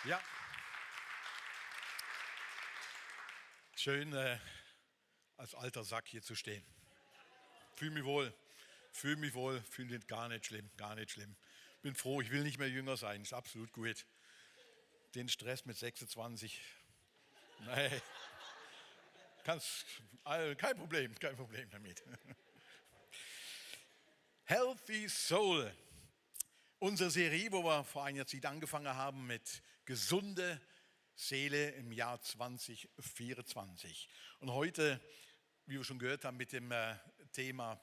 Ja, schön als alter Sack hier zu stehen. Fühle mich wohl, fühle mich gar nicht schlimm, gar nicht schlimm. Bin froh, ich will nicht mehr jünger sein, ist absolut gut. Den Stress mit 26, nee, kein Problem damit. Healthy Soul, unsere Serie, wo wir vor einer Zeit angefangen haben mit gesunde Seele im Jahr 2024. Und heute, wie wir schon gehört haben, mit dem Thema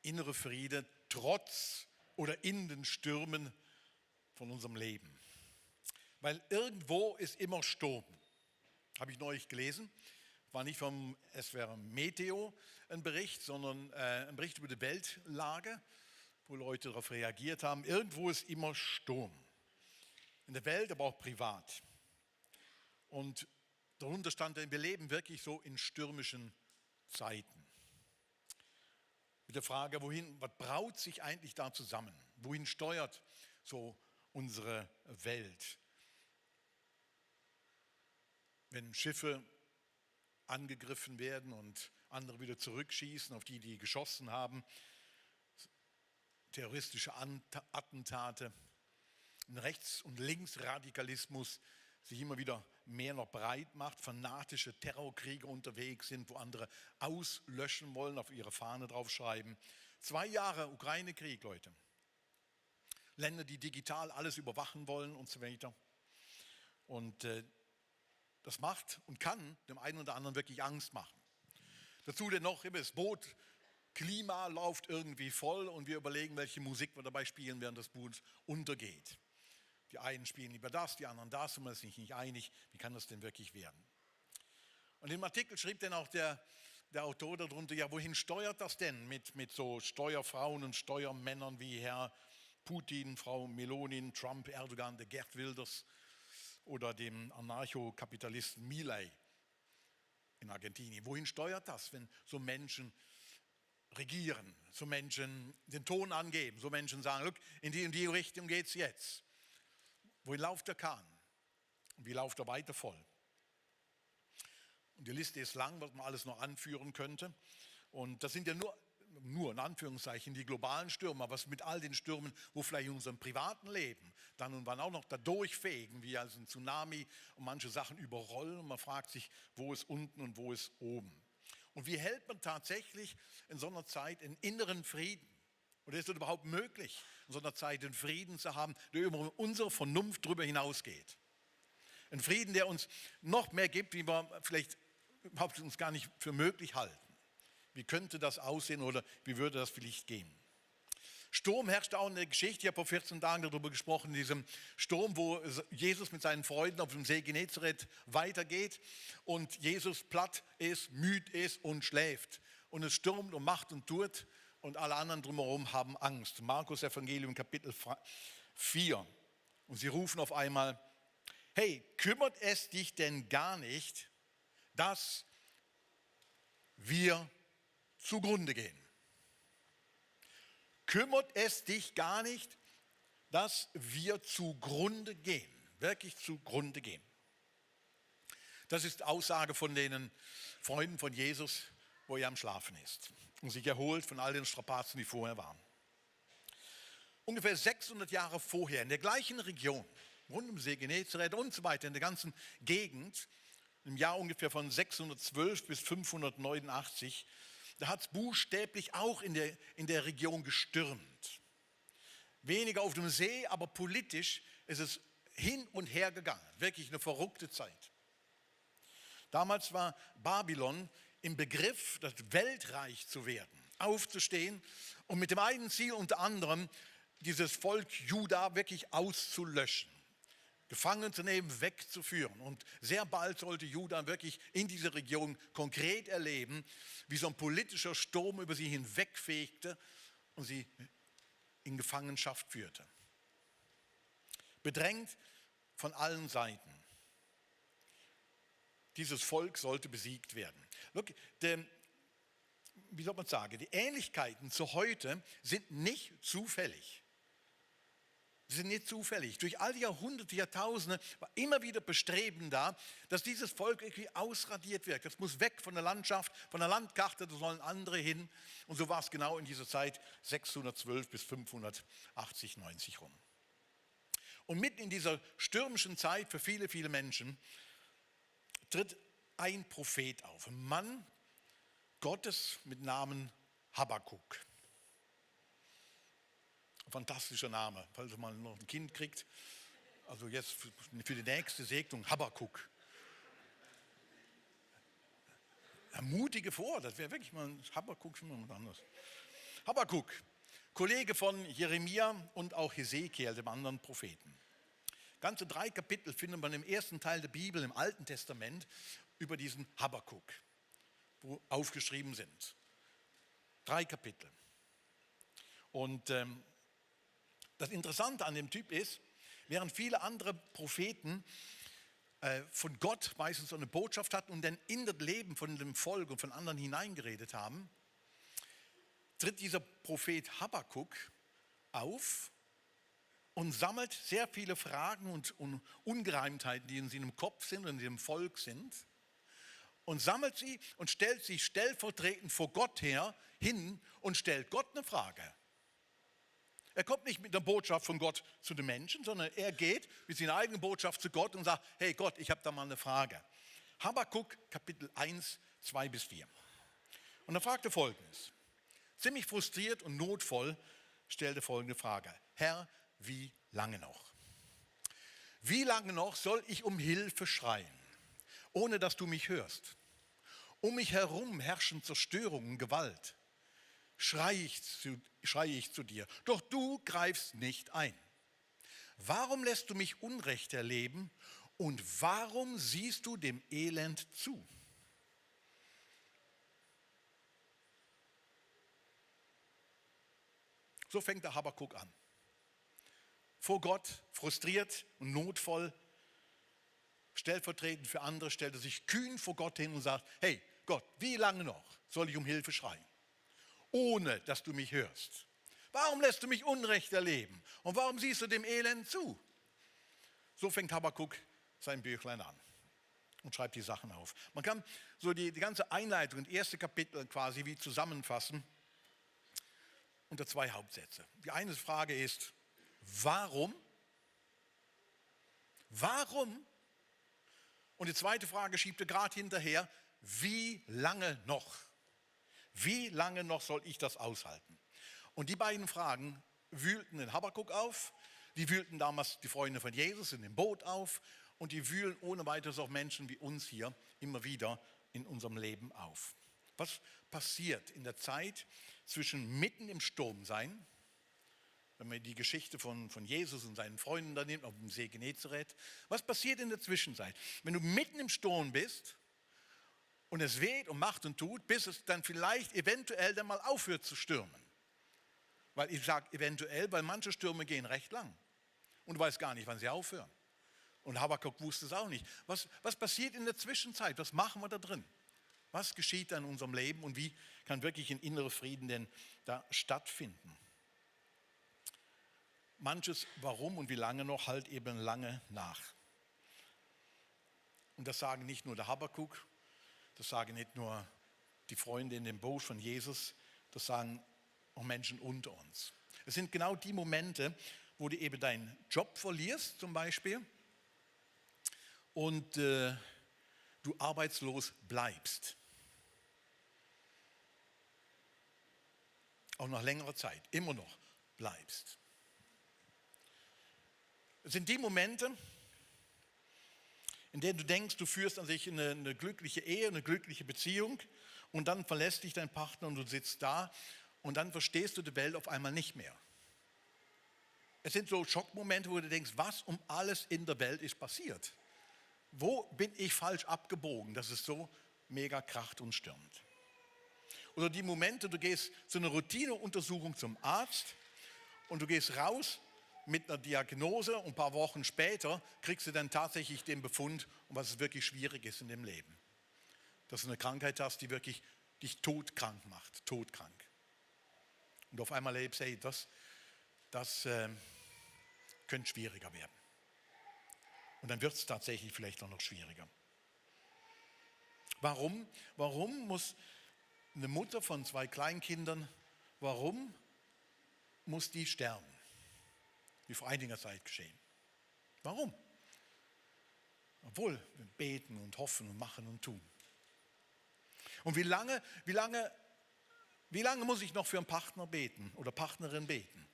innere Friede trotz oder in den Stürmen von unserem Leben. Weil irgendwo ist immer Sturm. Habe ich neulich gelesen. War nicht vom SWR Meteo ein Bericht, sondern ein Bericht über die Weltlage, wo Leute darauf reagiert haben. Irgendwo ist immer Sturm. In der Welt, aber auch privat. Und darunter stand, wir leben wirklich so in stürmischen Zeiten. Mit der Frage, was braut sich eigentlich da zusammen? Wohin steuert so unsere Welt? Wenn Schiffe angegriffen werden und andere wieder zurückschießen auf die geschossen haben, terroristische Attentate, ein Rechts- und Linksradikalismus sich immer wieder mehr noch breit macht, fanatische Terrorkriege unterwegs sind, wo andere auslöschen wollen, auf ihre Fahne draufschreiben. 2 Jahre Ukraine-Krieg, Leute. Länder, die digital alles überwachen wollen und so weiter. Und das macht und kann dem einen oder anderen wirklich Angst machen. Dazu denn noch, das Boot Klima läuft irgendwie voll und wir überlegen, welche Musik wir dabei spielen, während das Boot untergeht. Die einen spielen lieber das, die anderen das und man ist sich nicht einig, wie kann das denn wirklich werden? Und im Artikel schrieb dann auch der Autor darunter, ja, wohin steuert das denn mit so Steuerfrauen und Steuermännern wie Herr Putin, Frau Meloni, Trump, Erdogan, der Geert Wilders oder dem Anarchokapitalisten Milei in Argentinien. Wohin steuert das, wenn so Menschen regieren, so Menschen den Ton angeben, so Menschen sagen, look, in die und die Richtung geht es jetzt. Wohin läuft der Kahn? Und wie läuft er weiter voll? Und die Liste ist lang, was man alles noch anführen könnte. Und das sind ja nur in Anführungszeichen die globalen Stürme, aber was mit all den Stürmen, wo vielleicht in unserem privaten Leben dann und wann auch noch da durchfegen, wie als ein Tsunami und manche Sachen überrollen und man fragt sich, wo ist unten und wo ist oben. Und wie hält man tatsächlich in so einer Zeit einen inneren Frieden? Oder ist es überhaupt möglich, in so einer Zeit einen Frieden zu haben, der über unsere Vernunft darüber hinausgeht? Ein Frieden, der uns noch mehr gibt, wie wir vielleicht überhaupt uns gar nicht für möglich halten. Wie könnte das aussehen oder wie würde das vielleicht gehen? Sturm herrscht auch in der Geschichte. Ich habe vor 14 Tagen darüber gesprochen, in diesem Sturm, wo Jesus mit seinen Freunden auf dem See Genezareth weitergeht und Jesus platt ist, müde ist und schläft. Und es stürmt und macht und tut und alle anderen drumherum haben Angst. Markus Evangelium Kapitel 4. Und sie rufen auf einmal, hey, kümmert es dich denn gar nicht, dass wir zugrunde gehen? Kümmert es dich gar nicht, dass wir zugrunde gehen, wirklich zugrunde gehen? Das ist Aussage von den Freunden von Jesus, wo er am Schlafen ist und sich erholt von all den Strapazen, die vorher waren. Ungefähr 600 Jahre vorher, in der gleichen Region, rund um See Genezareth und so weiter, in der ganzen Gegend, im Jahr ungefähr von 612 bis 589, da hat es buchstäblich auch in der Region gestürmt. Weniger auf dem See, aber politisch ist es hin und her gegangen. Wirklich eine verrückte Zeit. Damals war Babylon im Begriff, das Weltreich zu werden, aufzustehen und mit dem einen Ziel unter anderem, dieses Volk Juda wirklich auszulöschen, gefangen zu nehmen, wegzuführen. Und sehr bald sollte Juda wirklich in dieser Region konkret erleben, wie so ein politischer Sturm über sie hinwegfegte und sie in Gefangenschaft führte. Bedrängt von allen Seiten. Dieses Volk sollte besiegt werden. Look, wie soll man sagen, die Ähnlichkeiten zu heute sind nicht zufällig. Das ist nicht zufällig. Durch all die Jahrhunderte, Jahrtausende war immer wieder Bestreben da, dass dieses Volk irgendwie ausradiert wird. Das muss weg von der Landschaft, von der Landkarte, da sollen andere hin. Und so war es genau in dieser Zeit 612 bis 580, 90 rum. Und mitten in dieser stürmischen Zeit für viele, viele Menschen tritt ein Prophet auf, ein Mann Gottes mit Namen Habakuk. Fantastischer Name, falls man noch ein Kind kriegt. Also jetzt für die nächste Segnung, Habakuk. Mutige vor, das wäre wirklich mal ein Habakuk, schon mal was anderes. Habakuk, Kollege von Jeremia und auch Hesekiel, dem anderen Propheten. Ganze 3 Kapitel findet man im ersten Teil der Bibel, im Alten Testament, über diesen Habakuk, wo aufgeschrieben sind. 3 Kapitel. Und das Interessante an dem Typ ist, während viele andere Propheten von Gott meistens so eine Botschaft hatten und dann in das Leben von dem Volk und von anderen hineingeredet haben, tritt dieser Prophet Habakuk auf und sammelt sehr viele Fragen und Ungereimtheiten, die in seinem Kopf sind und in seinem Volk sind, und sammelt sie und stellt sie stellvertretend vor Gott hin und stellt Gott eine Frage. Er kommt nicht mit der Botschaft von Gott zu den Menschen, sondern er geht mit seiner eigenen Botschaft zu Gott und sagt, hey Gott, ich habe da mal eine Frage. Habakuk, Kapitel 1, 2 bis 4. Und er fragte Folgendes. Ziemlich frustriert und notvoll stellte folgende Frage. Herr, wie lange noch? Wie lange noch soll ich um Hilfe schreien, ohne dass du mich hörst? Um mich herum herrschen Zerstörung und Gewalt. Schreie ich zu dir, doch du greifst nicht ein. Warum lässt du mich Unrecht erleben und warum siehst du dem Elend zu? So fängt der Habakuk an. Vor Gott, frustriert und notvoll, stellvertretend für andere, stellt er sich kühn vor Gott hin und sagt, hey Gott, wie lange noch soll ich um Hilfe schreien? Ohne dass du mich hörst. Warum lässt du mich Unrecht erleben? Und warum siehst du dem Elend zu? So fängt Habakuk sein Büchlein an und schreibt die Sachen auf. Man kann so die ganze Einleitung, das erste Kapitel quasi wie zusammenfassen unter 2 Hauptsätze. Die eine Frage ist, warum? Warum? Und die zweite Frage schiebt er gerade hinterher, wie lange noch? Wie lange noch soll ich das aushalten? Und die beiden Fragen wühlten den Habakuk auf, die wühlten damals die Freunde von Jesus in dem Boot auf und die wühlen ohne weiteres auch Menschen wie uns hier immer wieder in unserem Leben auf. Was passiert in der Zeit zwischen mitten im Sturm sein, wenn man die Geschichte von Jesus und seinen Freunden da nimmt, auf dem See Genezareth, was passiert in der Zwischenzeit? Wenn du mitten im Sturm bist, und es weht und macht und tut, bis es dann vielleicht eventuell dann mal aufhört zu stürmen. Weil ich sage eventuell, weil manche Stürme gehen recht lang. Und du weißt gar nicht, wann sie aufhören. Und Habakuk wusste es auch nicht. Was passiert in der Zwischenzeit? Was machen wir da drin? Was geschieht da in unserem Leben und wie kann wirklich ein innerer Frieden denn da stattfinden? Manches, warum und wie lange noch, halt eben lange nach. Und das sagen nicht nur der Habakuk, das sagen nicht nur die Freunde in dem Boot von Jesus, das sagen auch Menschen unter uns. Es sind genau die Momente, wo du eben deinen Job verlierst zum Beispiel und du arbeitslos bleibst. Auch nach längerer Zeit, immer noch bleibst. Es sind die Momente, in denen du denkst, du führst an sich eine glückliche Ehe, eine glückliche Beziehung und dann verlässt dich dein Partner und du sitzt da und dann verstehst du die Welt auf einmal nicht mehr. Es sind so Schockmomente, wo du denkst, was um alles in der Welt ist passiert? Wo bin ich falsch abgebogen, dass es so mega kracht und stürmt? Oder die Momente, du gehst zu einer Routineuntersuchung zum Arzt und du gehst raus mit einer Diagnose und ein paar Wochen später kriegst du dann tatsächlich den Befund, um was es wirklich schwierig ist in dem Leben. Dass du eine Krankheit hast, die wirklich dich todkrank macht, todkrank. Und auf einmal erlebst du, hey, das könnte schwieriger werden. Und dann wird es tatsächlich vielleicht auch noch schwieriger. Warum? Warum muss eine Mutter von 2 Kleinkindern, warum muss die sterben? Wie vor einiger Zeit geschehen. Warum? Obwohl wir beten und hoffen und machen und tun. Und wie lange muss ich noch für einen Partner beten oder Partnerin beten?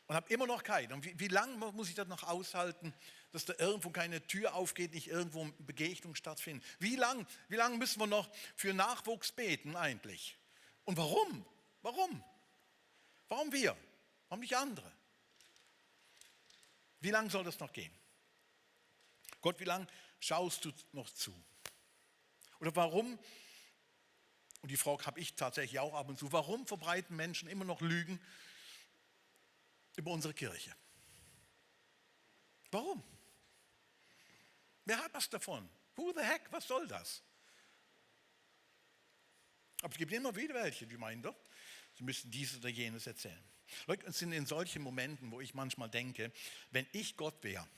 Und habe immer noch keinen. Und wie lange muss ich das noch aushalten, dass da irgendwo keine Tür aufgeht, nicht irgendwo eine Begegnung stattfindet? Wie lang müssen wir noch für Nachwuchs beten eigentlich? Und warum? Warum? Warum wir? Warum nicht andere? Wie lange soll das noch gehen? Gott, wie lange schaust du noch zu? Oder warum, und die Frage habe ich tatsächlich auch ab und zu, warum verbreiten Menschen immer noch Lügen über unsere Kirche? Warum? Wer hat was davon? Who the heck, was soll das? Aber es gibt immer wieder welche, die meinen doch, sie müssen dieses oder jenes erzählen. Leute, es sind in solchen Momenten, wo ich manchmal denke, wenn ich Gott wäre,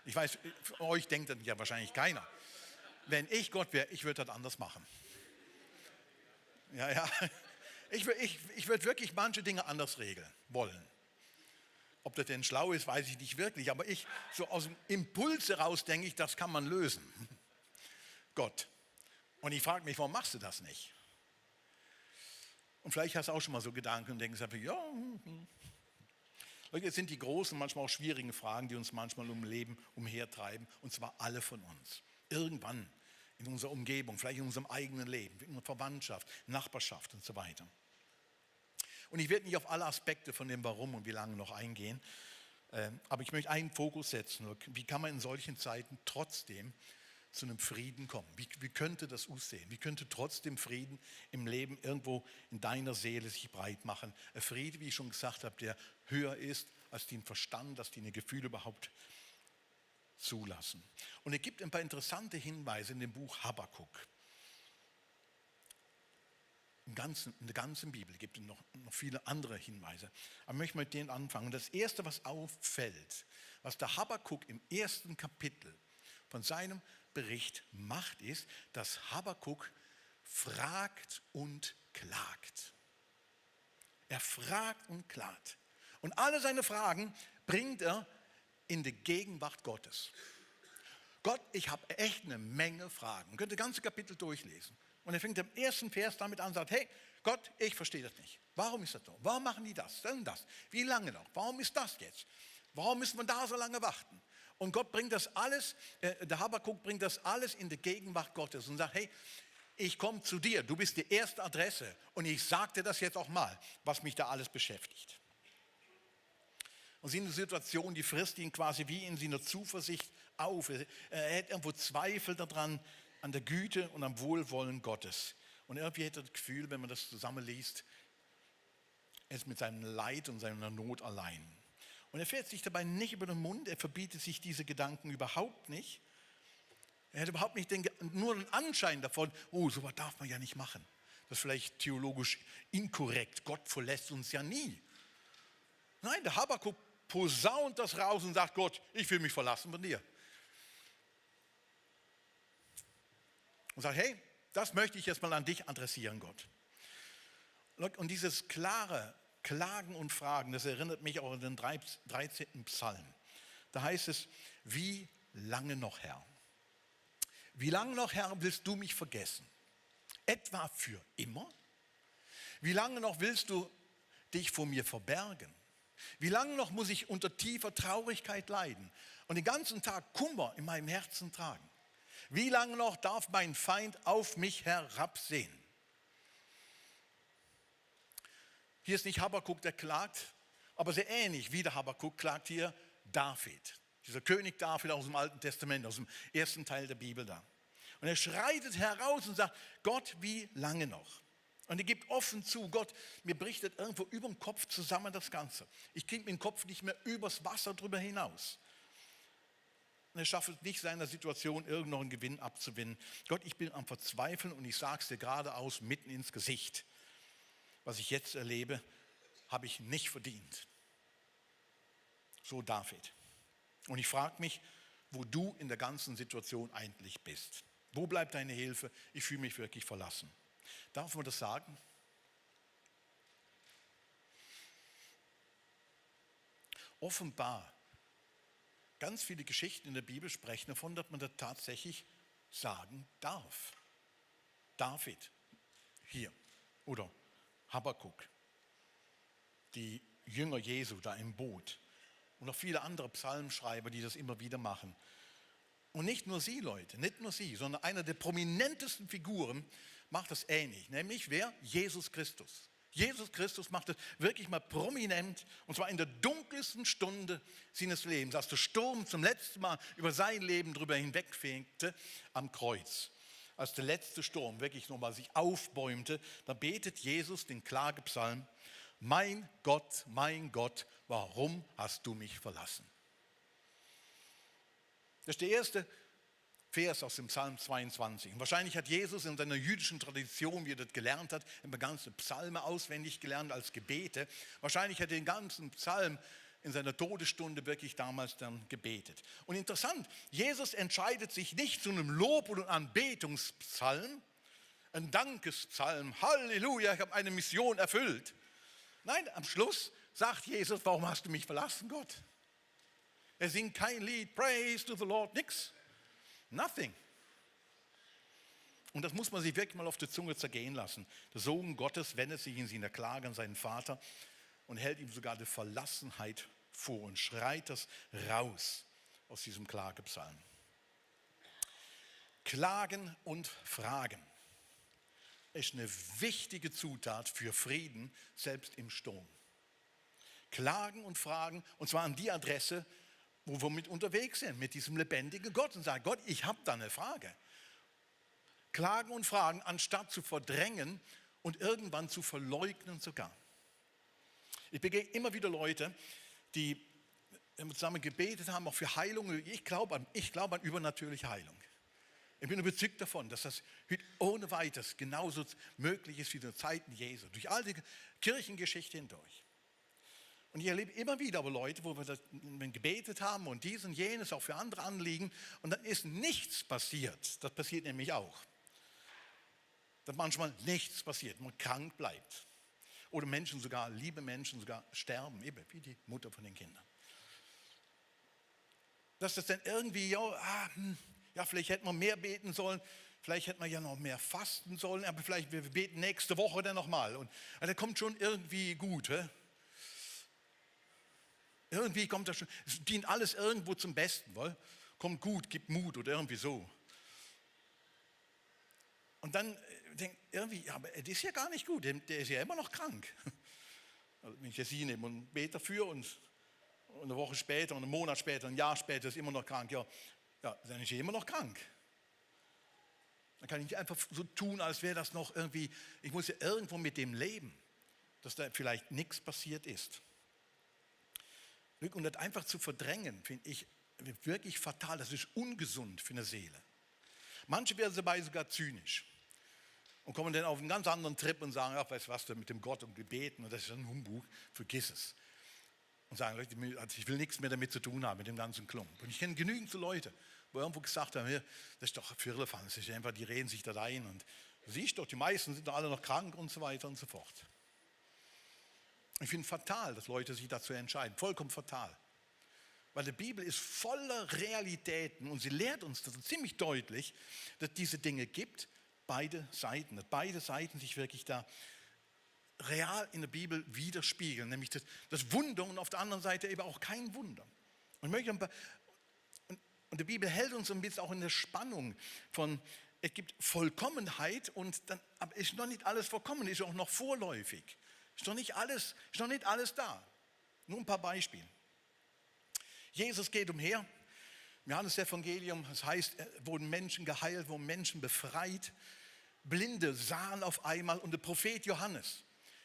ich weiß, von euch denkt das ja wahrscheinlich keiner, wenn ich Gott wäre, ich würde das anders machen. Ja, ich würde wirklich manche Dinge anders regeln wollen. Ob das denn schlau ist, weiß ich nicht wirklich, aber so aus dem Impuls heraus denke ich, das kann man lösen. Gott. Und ich frage mich, warum machst du das nicht? Und vielleicht hast du auch schon mal so Gedanken und denkst einfach, ja. Jetzt sind die großen, manchmal auch schwierigen Fragen, die uns manchmal im Leben umhertreiben, und zwar alle von uns. Irgendwann in unserer Umgebung, vielleicht in unserem eigenen Leben, in unserer Verwandtschaft, Nachbarschaft und so weiter. Und ich werde nicht auf alle Aspekte von dem Warum und wie lange noch eingehen, aber ich möchte einen Fokus setzen. Wie kann man in solchen Zeiten trotzdem zu einem Frieden kommen? Wie könnte das aussehen? Wie könnte trotzdem Frieden im Leben irgendwo in deiner Seele sich breit machen? Ein Friede, wie ich schon gesagt habe, der höher ist als den Verstand, als deine Gefühle überhaupt zulassen. Und es gibt ein paar interessante Hinweise in dem Buch Habakuk. In der ganzen Bibel gibt es noch viele andere Hinweise. Aber ich möchte mit denen anfangen. Und das Erste, was auffällt, was der Habakuk im 1. Kapitel von seinem Bericht macht, ist, dass Habakuk fragt und klagt. Er fragt und klagt. Und alle seine Fragen bringt er in die Gegenwart Gottes. Gott, ich habe echt eine Menge Fragen. Ihr könnt das ganze Kapitel durchlesen. Und er fängt im 1. Vers damit an und sagt, hey Gott, ich verstehe das nicht. Warum ist das so? Warum machen die das? Das? Wie lange noch? Warum ist das jetzt? Warum müssen wir da so lange warten? Und Gott bringt das alles, der Habakuk bringt das alles in die Gegenwart Gottes und sagt, hey, ich komme zu dir, du bist die erste Adresse und ich sage dir das jetzt auch mal, was mich da alles beschäftigt. Und sie in einer Situation, die frisst ihn quasi wie in seiner Zuversicht auf. Er hat irgendwo Zweifel daran, an der Güte und am Wohlwollen Gottes. Und irgendwie hat er das Gefühl, wenn man das zusammenliest, er ist mit seinem Leid und seiner Not allein. Und er fährt sich dabei nicht über den Mund, er verbietet sich diese Gedanken überhaupt nicht. Er hat überhaupt nicht nur den Anschein davon, oh, sowas darf man ja nicht machen. Das ist vielleicht theologisch inkorrekt, Gott verlässt uns ja nie. Nein, der Habakuk posaunt das raus und sagt, Gott, ich will mich verlassen von dir. Und sagt, hey, das möchte ich jetzt mal an dich adressieren, Gott. Und dieses klare Klagen und Fragen, das erinnert mich auch an den 13. Psalm. Da heißt es, wie lange noch, Herr? Wie lange noch, Herr, willst du mich vergessen? Etwa für immer? Wie lange noch willst du dich vor mir verbergen? Wie lange noch muss ich unter tiefer Traurigkeit leiden und den ganzen Tag Kummer in meinem Herzen tragen? Wie lange noch darf mein Feind auf mich herabsehen? Hier ist nicht Habakuk, der klagt, aber sehr ähnlich wie der Habakuk klagt hier David. Dieser König David aus dem Alten Testament, aus dem ersten Teil der Bibel da. Und er schreitet heraus und sagt, Gott, wie lange noch? Und er gibt offen zu, Gott, mir bricht das irgendwo über den Kopf zusammen das Ganze. Ich kriege meinen Kopf nicht mehr übers Wasser drüber hinaus. Und er schafft es nicht, seiner Situation irgendeinen Gewinn abzuwinnen. Gott, ich bin am Verzweifeln und ich sage es dir geradeaus mitten ins Gesicht. Was ich jetzt erlebe, habe ich nicht verdient. So David. Und ich frage mich, wo du in der ganzen Situation eigentlich bist. Wo bleibt deine Hilfe? Ich fühle mich wirklich verlassen. Darf man das sagen? Offenbar, ganz viele Geschichten in der Bibel sprechen davon, dass man das tatsächlich sagen darf. David hier oder Habakkuk, die Jünger Jesu da im Boot und auch viele andere Psalmschreiber, die das immer wieder machen. Und nicht nur sie, Leute, nicht nur sie, sondern einer der prominentesten Figuren macht das ähnlich, nämlich wer? Jesus Christus. Jesus Christus macht das wirklich mal prominent, und zwar in der dunkelsten Stunde seines Lebens, als der Sturm zum letzten Mal über sein Leben drüber hinwegfegte am Kreuz. Als der letzte Sturm wirklich nochmal sich aufbäumte, da betet Jesus den Klagepsalm: mein Gott, warum hast du mich verlassen? Das ist der erste Vers aus dem Psalm 22. Und wahrscheinlich hat Jesus in seiner jüdischen Tradition, wie er das gelernt hat, immer ganze Psalme auswendig gelernt als Gebete. Wahrscheinlich hat er den ganzen Psalm in seiner Todesstunde wirklich damals dann gebetet. Und interessant, Jesus entscheidet sich nicht zu einem Lob- und Anbetungspsalm, ein Dankespsalm, Halleluja, ich habe eine Mission erfüllt. Nein, am Schluss sagt Jesus: warum hast du mich verlassen, Gott? Er singt kein Lied, Praise to the Lord, nix. Nothing. Und das muss man sich wirklich mal auf der Zunge zergehen lassen. Der Sohn Gottes wendet sich in seiner Klage an seinen Vater und hält ihm sogar die Verlassenheit vor und schreit das raus aus diesem Klagepsalm. Klagen und Fragen ist eine wichtige Zutat für Frieden, selbst im Sturm. Klagen und Fragen, und zwar an die Adresse, wo wir mit unterwegs sind, mit diesem lebendigen Gott, und sagen: Gott, ich habe da eine Frage. Klagen und Fragen, anstatt zu verdrängen und irgendwann zu verleugnen sogar. Ich begegne immer wieder Leute, die zusammen gebetet haben, auch für Heilung. Ich glaube an übernatürliche Heilung. Ich bin überzeugt davon, dass das ohne weiteres genauso möglich ist wie in den Zeiten Jesu, durch all die Kirchengeschichte hindurch. Und ich erlebe immer wieder aber Leute, wo wir gebetet haben und dies und jenes, auch für andere Anliegen, und dann ist nichts passiert. Das passiert nämlich auch. Dass manchmal nichts passiert, man krank bleibt. Oder Menschen sogar, liebe Menschen sogar sterben, eben wie die Mutter von den Kindern. Dass das dann irgendwie, ja, vielleicht hätten wir mehr beten sollen, vielleicht hätten wir ja noch mehr fasten sollen, aber vielleicht wir beten nächste Woche dann nochmal. Und das kommt schon irgendwie gut. He? Irgendwie kommt das schon, es dient alles irgendwo zum Besten, weil kommt gut, gibt Mut oder irgendwie so. Und dann denkt irgendwie, aber das ist ja gar nicht gut, der ist ja immer noch krank. Also wenn ich das hier nehme und bete dafür und eine Woche später, und einen Monat später, ein Jahr später ist immer noch krank, ja, dann ist er immer noch krank. Dann kann ich nicht einfach so tun, als wäre das noch irgendwie, ich muss ja irgendwo mit dem leben, dass da vielleicht nichts passiert ist. Und das einfach zu verdrängen, finde ich wirklich fatal. Das ist ungesund für eine Seele. Manche werden dabei sogar zynisch und kommen dann auf einen ganz anderen Trip und sagen: ach, weißt du was, mit dem Gott und Gebeten, und das ist ein Humbug, vergiss es. Und sagen: Leute, ich will nichts mehr damit zu tun haben, mit dem ganzen Klump. Und ich kenne genügend so Leute, wo irgendwo gesagt haben: das ist doch Firlefanz, das ist einfach, die reden sich da rein. Und du siehst doch, die meisten sind doch alle noch krank und so weiter und so fort. Ich finde fatal, dass Leute sich dazu entscheiden. Vollkommen fatal. Weil die Bibel ist voller Realitäten und sie lehrt uns das ziemlich deutlich, dass es diese Dinge gibt, beide Seiten. Dass beide Seiten sich wirklich da real in der Bibel widerspiegeln. Nämlich das Wunder und auf der anderen Seite eben auch kein Wunder. Und die Bibel hält uns ein bisschen auch in der Spannung von, es gibt Vollkommenheit und dann aber ist noch nicht alles vollkommen, ist auch noch vorläufig. Ist noch nicht alles da. Nur ein paar Beispiele. Jesus geht umher. Im Johannes-Evangelium, das heißt, wurden Menschen geheilt, wurden Menschen befreit. Blinde sahen auf einmal, und der Prophet Johannes,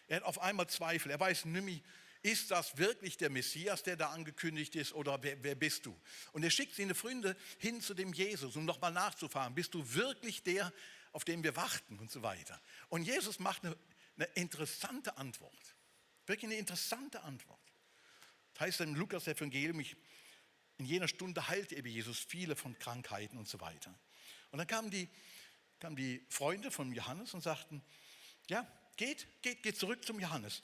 er hat auf einmal Zweifel. Er weiß nicht mehr, ist das wirklich der Messias, der da angekündigt ist, oder wer bist du? Und er schickt seine Freunde hin zu dem Jesus, um nochmal nachzufahren. Bist du wirklich der, auf den wir warten und so weiter? Und Jesus macht eine interessante Antwort. Wirklich eine interessante Antwort. Das heißt im Lukas-Evangelium, in jener Stunde heilte eben Jesus viele von Krankheiten und so weiter. Und dann kamen die Freunde von Johannes und sagten, ja, geht zurück zum Johannes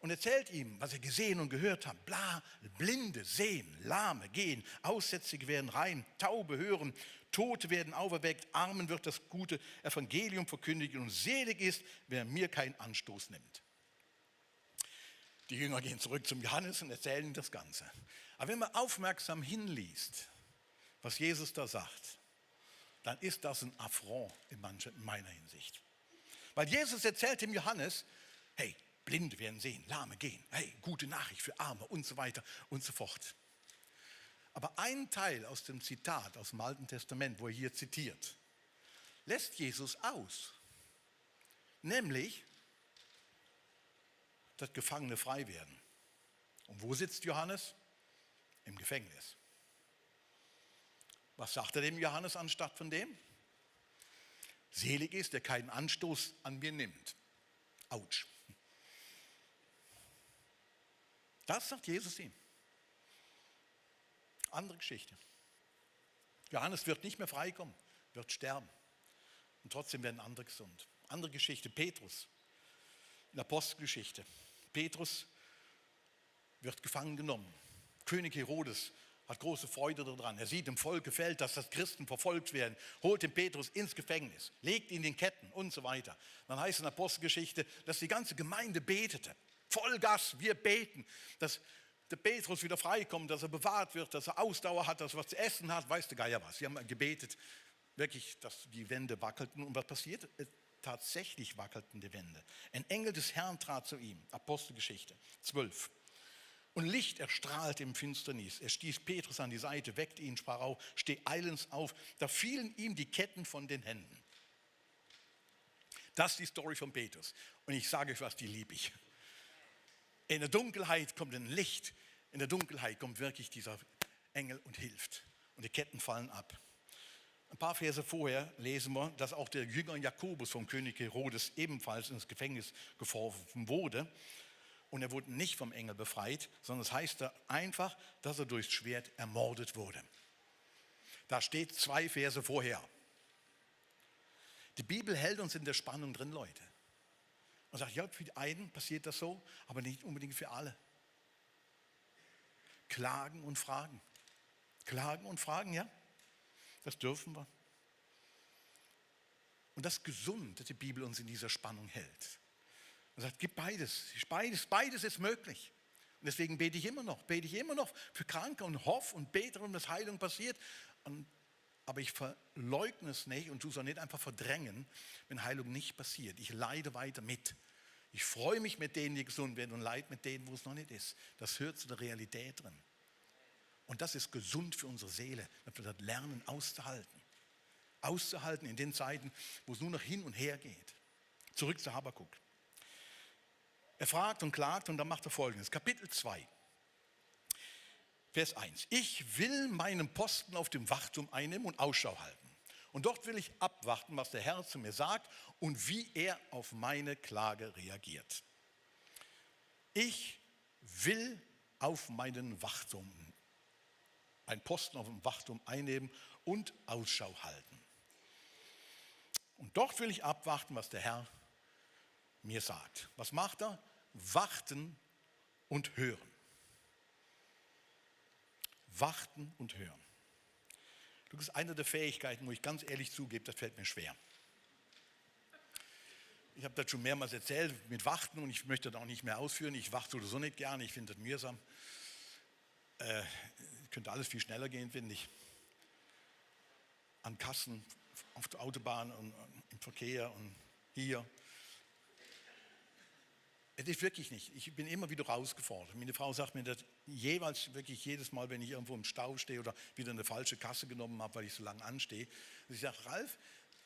und erzählt ihm, was ihr gesehen und gehört habt. Bla, Blinde sehen, Lahme gehen, Aussätzige werden rein, Taube hören, Tote werden auferweckt, Armen wird das gute Evangelium verkündigt und selig ist, wer mir keinen Anstoß nimmt. Die Jünger gehen zurück zum Johannes und erzählen ihm das Ganze. Aber wenn man aufmerksam hinliest, was Jesus da sagt, dann ist das ein Affront in meiner Hinsicht. Weil Jesus erzählt dem Johannes, hey, Blinde werden sehen, Lahme gehen, hey, gute Nachricht für Arme und so weiter und so fort. Aber ein Teil aus dem Zitat aus dem Alten Testament, wo er hier zitiert, lässt Jesus aus. Nämlich, dass Gefangene frei werden. Und wo sitzt Johannes? Im Gefängnis. Was sagt er dem Johannes anstatt von dem? Selig ist, der keinen Anstoß an mir nimmt. Autsch. Das sagt Jesus ihm. Andere Geschichte. Johannes wird nicht mehr freikommen, wird sterben. Und trotzdem werden andere gesund. Andere Geschichte, Petrus. In der Apostelgeschichte. Petrus wird gefangen genommen. König Herodes hat große Freude daran. Er sieht, dem Volk gefällt, dass das Christen verfolgt werden, holt den Petrus ins Gefängnis, legt ihn in Ketten und so weiter. Dann heißt es in der Apostelgeschichte, dass die ganze Gemeinde betete. Vollgas, wir beten, dass der Petrus wieder freikommt, dass er bewahrt wird, dass er Ausdauer hat, dass er was zu essen hat, weiß der Geier was. Sie haben gebetet, wirklich, dass die Wände wackelten. Und was passiert? Tatsächlich wackelten die Wände. Ein Engel des Herrn trat zu ihm, Apostelgeschichte 12. Und Licht erstrahlte im Finsternis. Er stieß Petrus an die Seite, weckte ihn, sprach auf, steh eilends auf. Da fielen ihm die Ketten von den Händen. Das ist die Story von Petrus. Und ich sage euch was, die liebe ich. In der Dunkelheit kommt ein Licht. In der Dunkelheit kommt wirklich dieser Engel und hilft. Und die Ketten fallen ab. Ein paar Verse vorher lesen wir, dass auch der Jünger Jakobus vom König Herodes ebenfalls ins Gefängnis geworfen wurde. Und er wurde nicht vom Engel befreit, sondern es heißt da einfach, dass er durchs Schwert ermordet wurde. Da steht 2 Verse vorher. Die Bibel hält uns in der Spannung drin, Leute. Und sagt, ja, für die einen passiert das so, aber nicht unbedingt für alle. Klagen und Fragen. Klagen und Fragen, ja, das dürfen wir. Und das ist gesund, dass die Bibel uns in dieser Spannung hält. Und sagt, gib beides. Beides ist möglich. Und deswegen bete ich immer noch für Kranke und hoffe und bete darum, dass Heilung passiert. Aber ich verleugne es nicht und tue es auch nicht einfach verdrängen, wenn Heilung nicht passiert. Ich leide weiter mit. Ich freue mich mit denen, die gesund werden und leide mit denen, wo es noch nicht ist. Das hört zu der Realität drin. Und das ist gesund für unsere Seele, dass wir das lernen auszuhalten. Auszuhalten in den Zeiten, wo es nur noch hin und her geht. Zurück zu Habakuk. Er fragt und klagt und dann macht er Folgendes. Kapitel 2, Vers 1. Ich will meinen Posten auf dem Wachturm einnehmen und Ausschau halten. Und dort will ich abwarten, was der Herr zu mir sagt und wie er auf meine Klage reagiert. Ich will auf meinen Wachturm, einen Posten auf dem Wachturm einnehmen und Ausschau halten. Und dort will ich abwarten, was der Herr mir sagt. Was macht er? Warten und hören. Warten und hören. Das ist eine der Fähigkeiten, wo ich ganz ehrlich zugebe, das fällt mir schwer. Ich habe das schon mehrmals erzählt mit Warten und ich möchte das auch nicht mehr ausführen. Ich warte sowieso nicht gerne, ich finde das mühsam. Könnte alles viel schneller gehen, finde ich. An Kassen, auf der Autobahn und im Verkehr und hier. Es ist wirklich nicht. Ich bin immer wieder herausgefordert. Meine Frau sagt mir das jedes Mal, wenn ich irgendwo im Stau stehe oder wieder eine falsche Kasse genommen habe, weil ich so lange anstehe. Und ich sage, Ralf,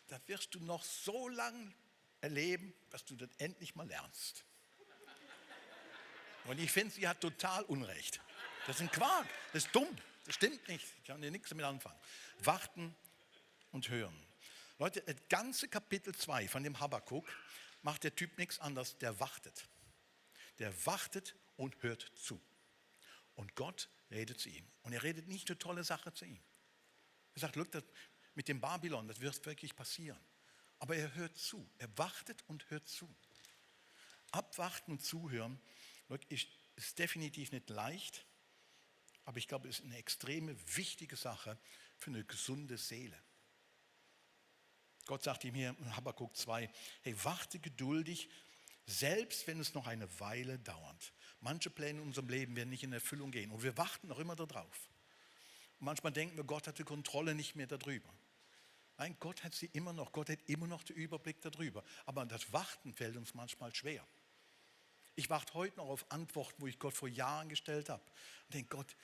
das wirst du noch so lange erleben, dass du das endlich mal lernst. Und ich finde, sie hat total Unrecht. Das ist ein Quark, das ist dumm, das stimmt nicht. Ich kann dir nichts damit anfangen. Warten und hören. Leute, das ganze Kapitel 2 von dem Habakuk macht der Typ nichts anderes, der wartet. Der wartet und hört zu. Und Gott redet zu ihm. Und er redet nicht eine tolle Sache zu ihm. Er sagt, look, das mit dem Babylon, das wird wirklich passieren. Aber er hört zu. Er wartet und hört zu. Abwarten und zuhören, look, ist definitiv nicht leicht. Aber ich glaube, es ist eine extreme wichtige Sache für eine gesunde Seele. Gott sagt ihm hier in Habakuk 2, hey, warte geduldig, selbst wenn es noch eine Weile dauert. Manche Pläne in unserem Leben werden nicht in Erfüllung gehen und wir warten noch immer darauf. Und manchmal denken wir, Gott hat die Kontrolle nicht mehr darüber. Nein, Gott hat sie immer noch, Gott hat immer noch den Überblick darüber. Aber das Warten fällt uns manchmal schwer. Ich warte heute noch auf Antworten, wo ich Gott vor Jahren gestellt habe. Und denke, Gott,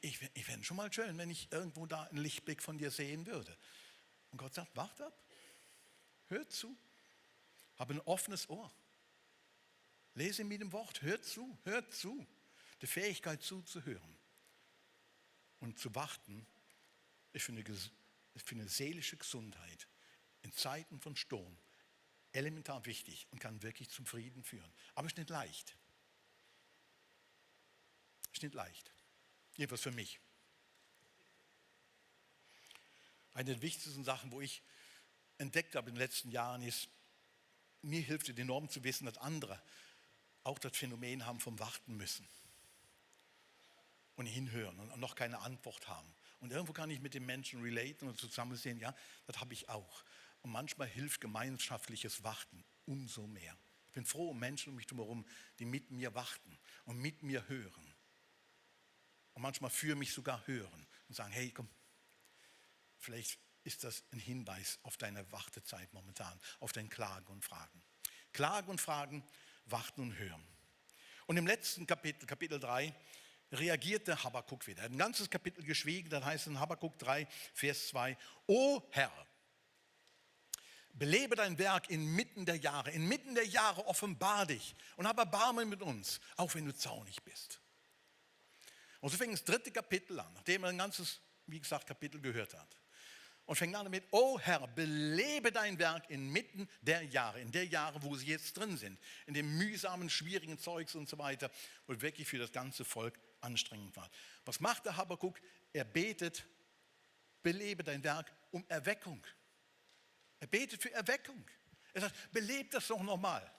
ich fände es schon mal schön, wenn ich irgendwo da einen Lichtblick von dir sehen würde. Und Gott sagt, warte ab, hör zu, habe ein offenes Ohr. Lese mit dem Wort, hör zu. Die Fähigkeit zuzuhören und zu warten ist für eine seelische Gesundheit in Zeiten von Sturm elementar wichtig und kann wirklich zum Frieden führen. Aber es ist nicht leicht. Es ist nicht leicht. Jedenfalls für mich. Eine der wichtigsten Sachen, wo ich entdeckt habe in den letzten Jahren, ist, mir hilft es enorm zu wissen, dass andere auch das Phänomen haben vom Warten müssen und hinhören und noch keine Antwort haben. Und irgendwo kann ich mit den Menschen relaten und zusammen sehen, ja, das habe ich auch. Und manchmal hilft gemeinschaftliches Warten umso mehr. Ich bin froh um Menschen um mich herum, die mit mir warten und mit mir hören. Und manchmal für mich sogar hören und sagen, hey, komm, vielleicht ist das ein Hinweis auf deine Wartezeit momentan, auf dein Klagen und Fragen. Klagen und Fragen, warten und hören. Und im letzten Kapitel, Kapitel 3, reagierte Habakuk wieder. Er hat ein ganzes Kapitel geschwiegen, das heißt in Habakuk 3, Vers 2, O Herr, belebe dein Werk inmitten der Jahre offenbar dich und hab Erbarmen mit uns, auch wenn du zornig bist. Und so fängt das dritte Kapitel an, nachdem er ein ganzes, wie gesagt, Kapitel gehört hat. Und fängt an damit, O Herr, belebe dein Werk inmitten der Jahre, in der Jahre, wo sie jetzt drin sind, in dem mühsamen, schwierigen Zeugs und so weiter, wo wirklich für das ganze Volk anstrengend war. Was macht der Habakuk? Er betet, belebe dein Werk um Erweckung. Er betet für Erweckung. Er sagt, belebt das doch nochmal.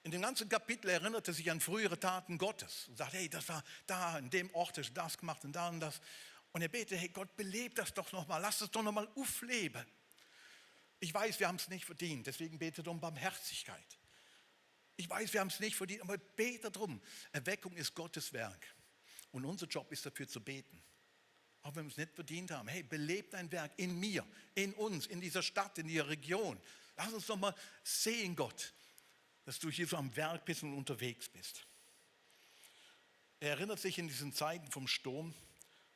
In dem ganzen Kapitel erinnert er sich an frühere Taten Gottes und sagt, hey, das war da, in dem Ort ist das gemacht und da und das. Und er betet, hey Gott, belebt das doch nochmal, lass es doch nochmal aufleben. Ich weiß, wir haben es nicht verdient, deswegen betet um Barmherzigkeit. Ich weiß, wir haben es nicht verdient, aber bete darum. Erweckung ist Gottes Werk. Und unser Job ist dafür zu beten. Auch wenn wir es nicht verdient haben. Hey, belebt dein Werk in mir, in uns, in dieser Stadt, in dieser Region. Lass uns doch mal sehen, Gott, dass du hier so am Werk bist und unterwegs bist. Er erinnert sich in diesen Zeiten vom Sturm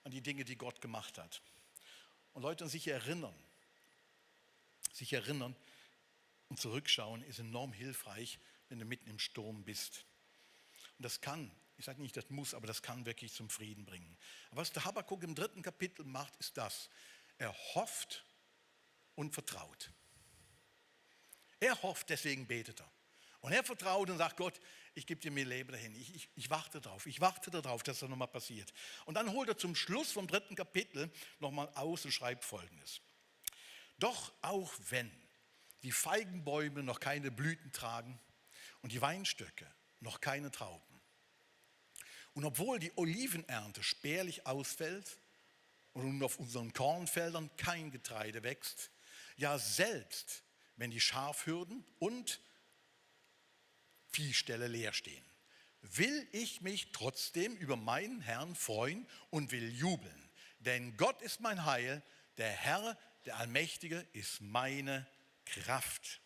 an die Dinge, die Gott gemacht hat. Und Leute, sich erinnern und zurückschauen, ist enorm hilfreich, wenn du mitten im Sturm bist. Und das kann, ich sage nicht, das muss, aber das kann wirklich zum Frieden bringen. Aber was der Habakuk im 3. Kapitel macht, ist das. Er hofft und vertraut. Er hofft, deswegen betet er. Und er vertraut und sagt, Gott, ich gebe dir mein Leben dahin. Ich warte darauf, dass das nochmal passiert. Und dann holt er zum Schluss vom 3. Kapitel nochmal aus und schreibt Folgendes. Doch auch wenn die Feigenbäume noch keine Blüten tragen und die Weinstöcke noch keine Trauben und obwohl die Olivenernte spärlich ausfällt und auf unseren Kornfeldern kein Getreide wächst, ja selbst wenn die Schafhürden und Viehställe leer stehen, will ich mich trotzdem über meinen Herrn freuen und will jubeln. Denn Gott ist mein Heil, der Herr, der Allmächtige ist meine Kraft.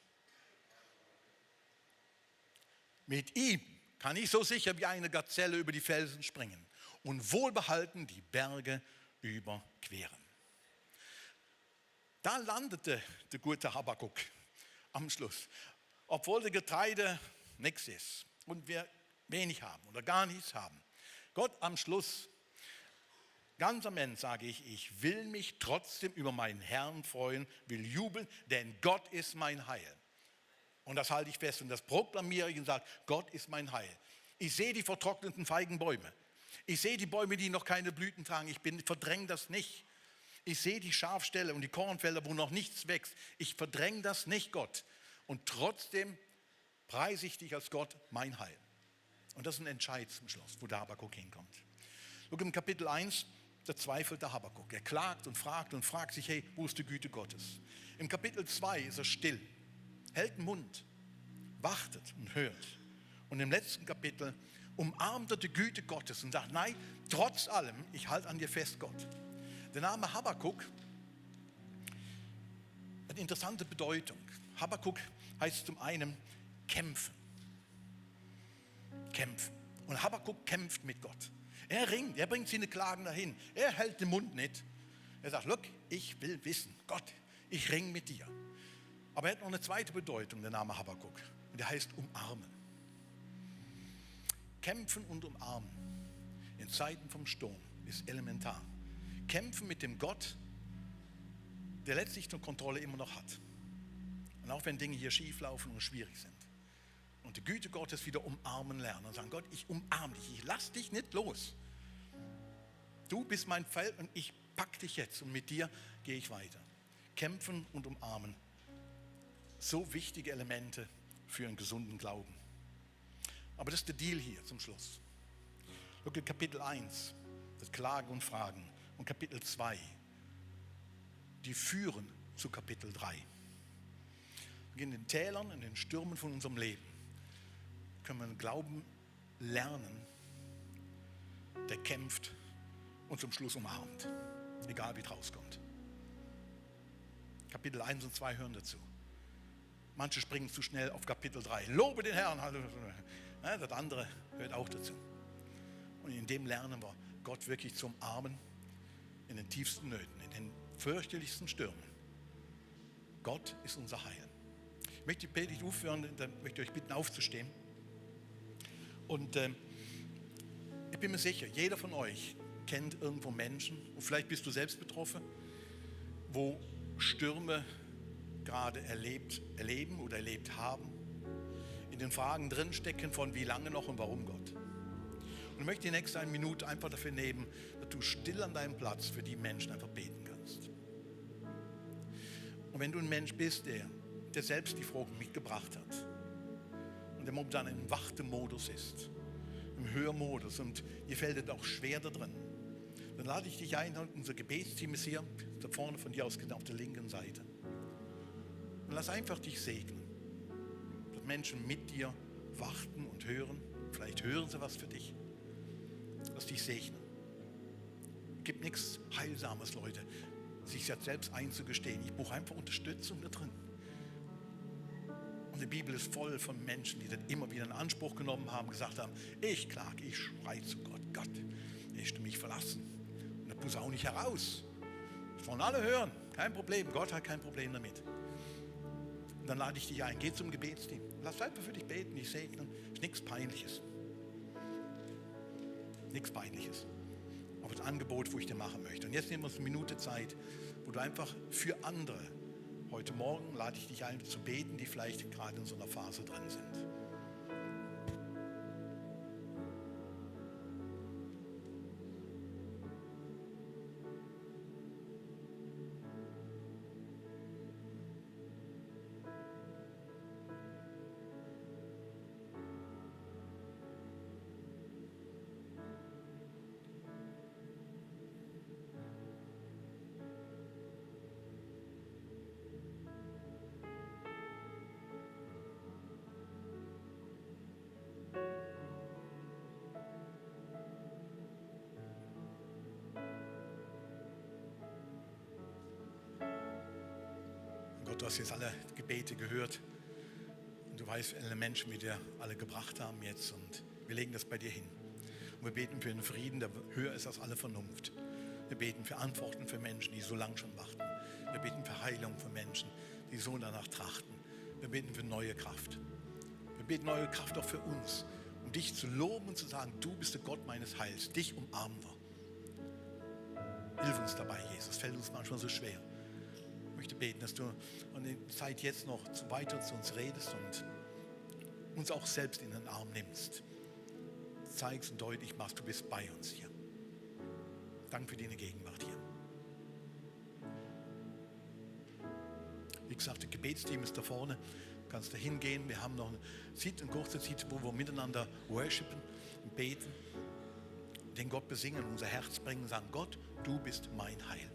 Mit ihm kann ich so sicher wie eine Gazelle über die Felsen springen und wohlbehalten die Berge überqueren. Da landete der gute Habakuk am Schluss. Obwohl der Getreide nichts ist und wir wenig haben oder gar nichts haben. Gott am Schluss, ganz am Ende sage ich will mich trotzdem über meinen Herrn freuen, will jubeln, denn Gott ist mein Heil. Und das halte ich fest und das proklamiere ich und sage, Gott ist mein Heil. Ich sehe die vertrockneten Feigenbäume. Ich sehe die Bäume, die noch keine Blüten tragen. Ich verdränge das nicht. Ich sehe die Schafställe und die Kornfelder, wo noch nichts wächst. Ich verdränge das nicht, Gott. Und trotzdem preise ich dich als Gott, mein Heil. Und das ist ein Entscheid zum Schluss, wo der Habakuk hinkommt. Guck, im Kapitel 1, da zweifelt der Habakuk. Er klagt und fragt sich, hey, wo ist die Güte Gottes? Im Kapitel 2 ist er still, hält den Mund, wartet und hört. Und im letzten Kapitel umarmt er die Güte Gottes und sagt, nein, trotz allem, ich halte an dir fest, Gott. Der Name Habakuk hat eine interessante Bedeutung. Habakuk heißt zum einen kämpfen. Kämpfen. Und Habakuk kämpft mit Gott. Er ringt, er bringt seine Klagen dahin. Er hält den Mund nicht. Er sagt, look, ich will wissen, Gott, ich ringe mit dir. Aber er hat noch eine zweite Bedeutung, der Name Habakuk. Und der heißt umarmen. Kämpfen und umarmen in Zeiten vom Sturm ist elementar. Kämpfen mit dem Gott, der letztlich die Kontrolle immer noch hat. Und auch wenn Dinge hier schief laufen und schwierig sind. Und die Güte Gottes wieder umarmen lernen und sagen, Gott, ich umarme dich, ich lass dich nicht los. Du bist mein Feld und ich pack dich jetzt und mit dir gehe ich weiter. Kämpfen und umarmen. So wichtige Elemente für einen gesunden Glauben. Aber das ist der Deal hier zum Schluss. Schau, Kapitel 1, das Klagen und Fragen. Und Kapitel 2, die führen zu Kapitel 3. In den Tälern, in den Stürmen von unserem Leben können wir einen Glauben lernen, der kämpft und zum Schluss umarmt, egal wie es rauskommt. Kapitel 1 und 2 hören dazu. Manche springen zu schnell auf Kapitel 3. Lobe den Herrn. Ja, das andere hört auch dazu. Und in dem lernen wir, Gott wirklich zu umarmen in den tiefsten Nöten, in den fürchterlichsten Stürmen. Gott ist unser Heil. Ich möchte die Predigt aufhören, dann möchte ich euch bitten, aufzustehen. Und ich bin mir sicher, jeder von euch kennt irgendwo Menschen, und vielleicht bist du selbst betroffen, wo Stürme gerade erleben oder erlebt haben, in den Fragen drinstecken von wie lange noch und warum Gott. Und ich möchte die nächste 1 Minute einfach dafür nehmen, dass du still an deinem Platz für die Menschen einfach beten kannst. Und wenn du ein Mensch bist, der selbst die Fragen mitgebracht hat und der momentan im Wartemodus ist, im Hörmodus und dir fällt es auch schwer da drin, dann lade ich dich ein, unser Gebetsteam ist hier, da vorne von dir aus genau auf der linken Seite. Und lass einfach dich segnen, dass Menschen mit dir warten und hören. Vielleicht hören sie was für dich. Lass dich segnen. Es gibt nichts Heilsames, Leute, sich jetzt selbst einzugestehen. Ich brauche einfach Unterstützung da drin. Und die Bibel ist voll von Menschen, die das immer wieder in Anspruch genommen haben, gesagt haben, ich klage, ich schreie zu Gott. Gott, hast du mich verlassen? Und das posaune ich heraus. Das wollen alle hören. Kein Problem. Gott hat kein Problem damit. Und dann lade ich dich ein. Geh zum Gebetsteam. Lass einfach für dich beten, dich segnen. Ist nichts Peinliches. Nichts Peinliches. Aber das Angebot, wo ich dir machen möchte. Und jetzt nehmen wir uns eine Minute Zeit, wo du einfach für andere, heute Morgen lade ich dich ein zu beten, die vielleicht gerade in so einer Phase drin sind. Gott, du hast jetzt alle Gebete gehört und du weißt, alle Menschen, wie wir alle gebracht haben jetzt, und wir legen das bei dir hin. Und wir beten für einen Frieden, der höher ist als alle Vernunft. Wir beten für Antworten für Menschen, die so lange schon warten. Wir beten für Heilung für Menschen, die so danach trachten. Wir beten für neue Kraft. Wir beten neue Kraft auch für uns, um dich zu loben und zu sagen, du bist der Gott meines Heils, dich umarmen wir. Hilf uns dabei, Jesus, fällt uns manchmal so schwer. Ich möchte beten, dass du an der Zeit jetzt noch weiter zu uns redest und uns auch selbst in den Arm nimmst. zeigst und deutlich machst, du bist bei uns hier. Danke für deine Gegenwart hier. Wie gesagt, das Gebetsteam ist da vorne. Du kannst da hingehen. Wir haben noch eine kurze Zeit, wo wir miteinander worshipen und beten, den Gott besingen, unser Herz bringen und sagen, Gott, du bist mein Heil.